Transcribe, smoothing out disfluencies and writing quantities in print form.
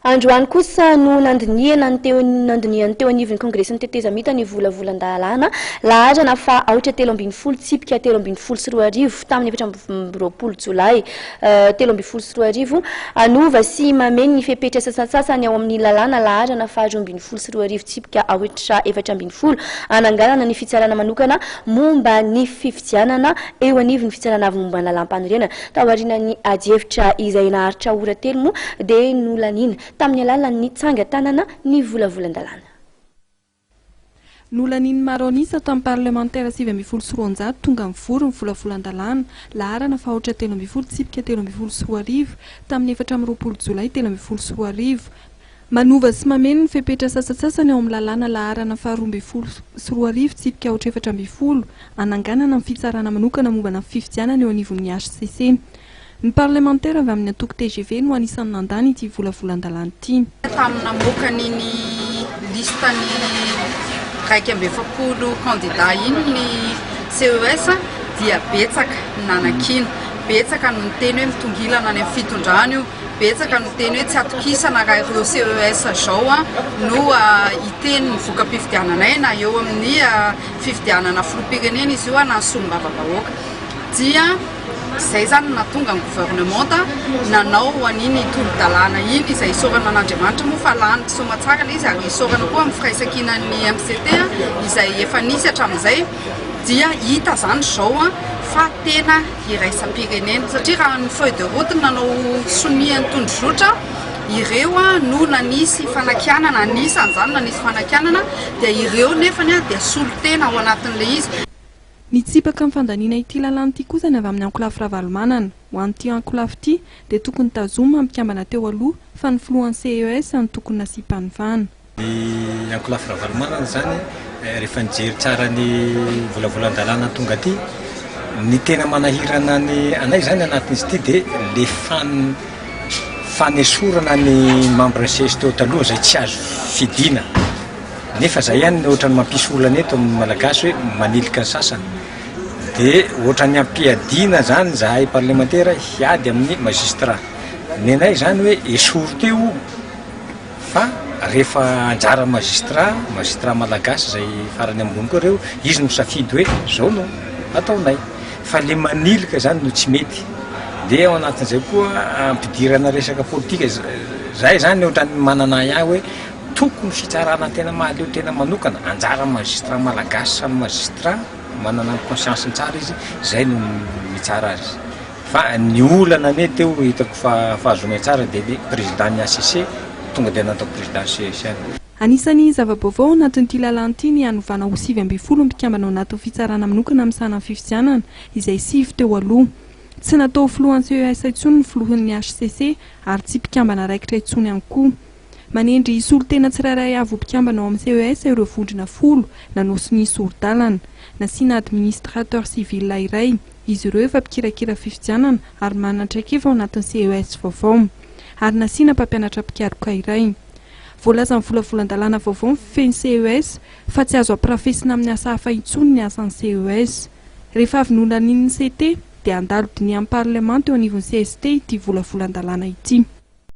Androany kosa no nandinihana ny teo nandinihan'ny teo anivon'ny Kongresin'ny Tetezamita ny volavolan-dalàna laharana faha aotra 13 tsipika 2013 tamin'ny 24 jolay 2013 hanova sy mameno ny fepetra sasantsasany ao amin'ny lalàna laharana faha 2012 tsipika aotra 14 hananganana ny fitsarana manokana momba ny fifidianana eo anivon'ny fitsarana avo momba ny lalàm-panorenana. Taorian'ny adihevitra izay naharitra ora telo moa dia nolaniana tamin'ny alalan'ny tsangan-tanana ny volavolan-dalàna. Nolanian'ny maro an'isa tamin'ny parlemantera 219 tonga nivory ny volavolan-dalàna laharana faha aotra 13 tsipika 2013 tamin'ny 24 jolay 2013. Manova sy mameno ny fepetra sasantsasany ao amin'ny lalàna laharana faha 2012 tsipika aotra 14 hananganana ny fitsarana manokana momba ny fifidianana eo anivon'ny HCC. Ny parlemantera avy amin'ny antoko tgv no anisan'ny nandany ity volavolan-dalàna ity. Tamin'ny namoaka an'iny listan'ny 41 kandida iny ny CES dia betsaka ny nanakiana, betsaka no niteny hoe mitongilana any amin'ny fitondrana io, Betsaka no teny hoe tsy atokisana raha ireo CES izao no hiteny ny voka-pifidiananay na eo amin'ny fifidianana filoham-pirenena izy io na ny solombavambahoaka. Dia izay izany no nahatonga ny governemanta nanao an'iny tolo-dalàna iny izay isaorana an'Andriamanitra moa fa lany soamatsara ilay izy ary isaorana koa amin'ny firaisankinan'ny MCT izay efa nisy hatramin'izay dia hita izany izao fa tena iraisam-pirenena satria raha ny feuille de route nanao sonia ny tondrozotra ireo no nanisy fanakianana, anisan'izany nanisy fanakianana dia ireo nefany dia solontena ao anatin'ilay izy. Nitsipaka ny fandaniana ity lalàna ity kosa ny avy amin'ny ankolafy Ravalomanana. Ho an'ity ankolafy ity dia tokony tazomina ny mpikambana teo aloha fa ny filohan'ny CES no tokony nasiam-panovana. Ny ankolafy Ravalomanana izany rehefa nijery tsara ny volavolan-dalàna tonga aty, ny tena manahirana ny anay izany anatin'izy ity dia le fan- fanesorana ny membre CES teo taloha izay tsy azo fidiana, nefa izay ihany no ohatran'ny mampisy olana eto amin'ny Malagasy hoe manilika ny sasany, dia ohatran'ny ampiadiana izany izahay parlemantera hiady amin'ny magistrat, ny anay izany hoe esory teo. Fa rehefa anjaran'ny magistrat, magistrat malagasy izay farany ambony koa ireo, izy no misafidy hoe zao no ataonay. Fa le manilika zany no tsy mety. De ao anatin'izay koa ampidirana resaka politika, zay zany ohatran'ny manana ahiahy hoe tokony fitsarana tena mahaleo tena manokana, anjaran'ny magistrat malagasy samy magistrat manana ny conscience-ny tsara izy, zay no mitsara azy. Fa ny olana anie teo hitako fa fahazoanay tsara dia le président ny HCC tonga dia natao président CES ihany. Anisan'ny zava-baovao ao anatin'ity lalàna ity ny hanovana ho 19 ny mpikambana ao anatin'ny fitsarana manokana misahana ny fifidianana, izay sivy teo aloha. Tsy natao ho filohan'ny CES intsony ny filohan'ny HCC ary tsy mpikambana raikitra intsony ihany koa. Manendry solontena tsirairay avy ho mpikambana ao amin'ny CES ireo vondrona folo nanao sonia sori-dalana. Nasiana administrateur civil iray. Izy ireo efa mpikirakira fifidianana ary manana traikefa ao anatin'ny CES vaovao. Ary nasiana mpampianatra mpikaroka iray. Voalazan'ny volavolan-dalàna vaovao mifehy ny CES fa tsy azo ampirafesina amin'ny asa hafa intsony ny asan'ny CES. Rehefa avy nolanian'ny CT dia handalo dinihan'ny parlemanta eo anivon'ny cst ity volavolan-dalàna ity.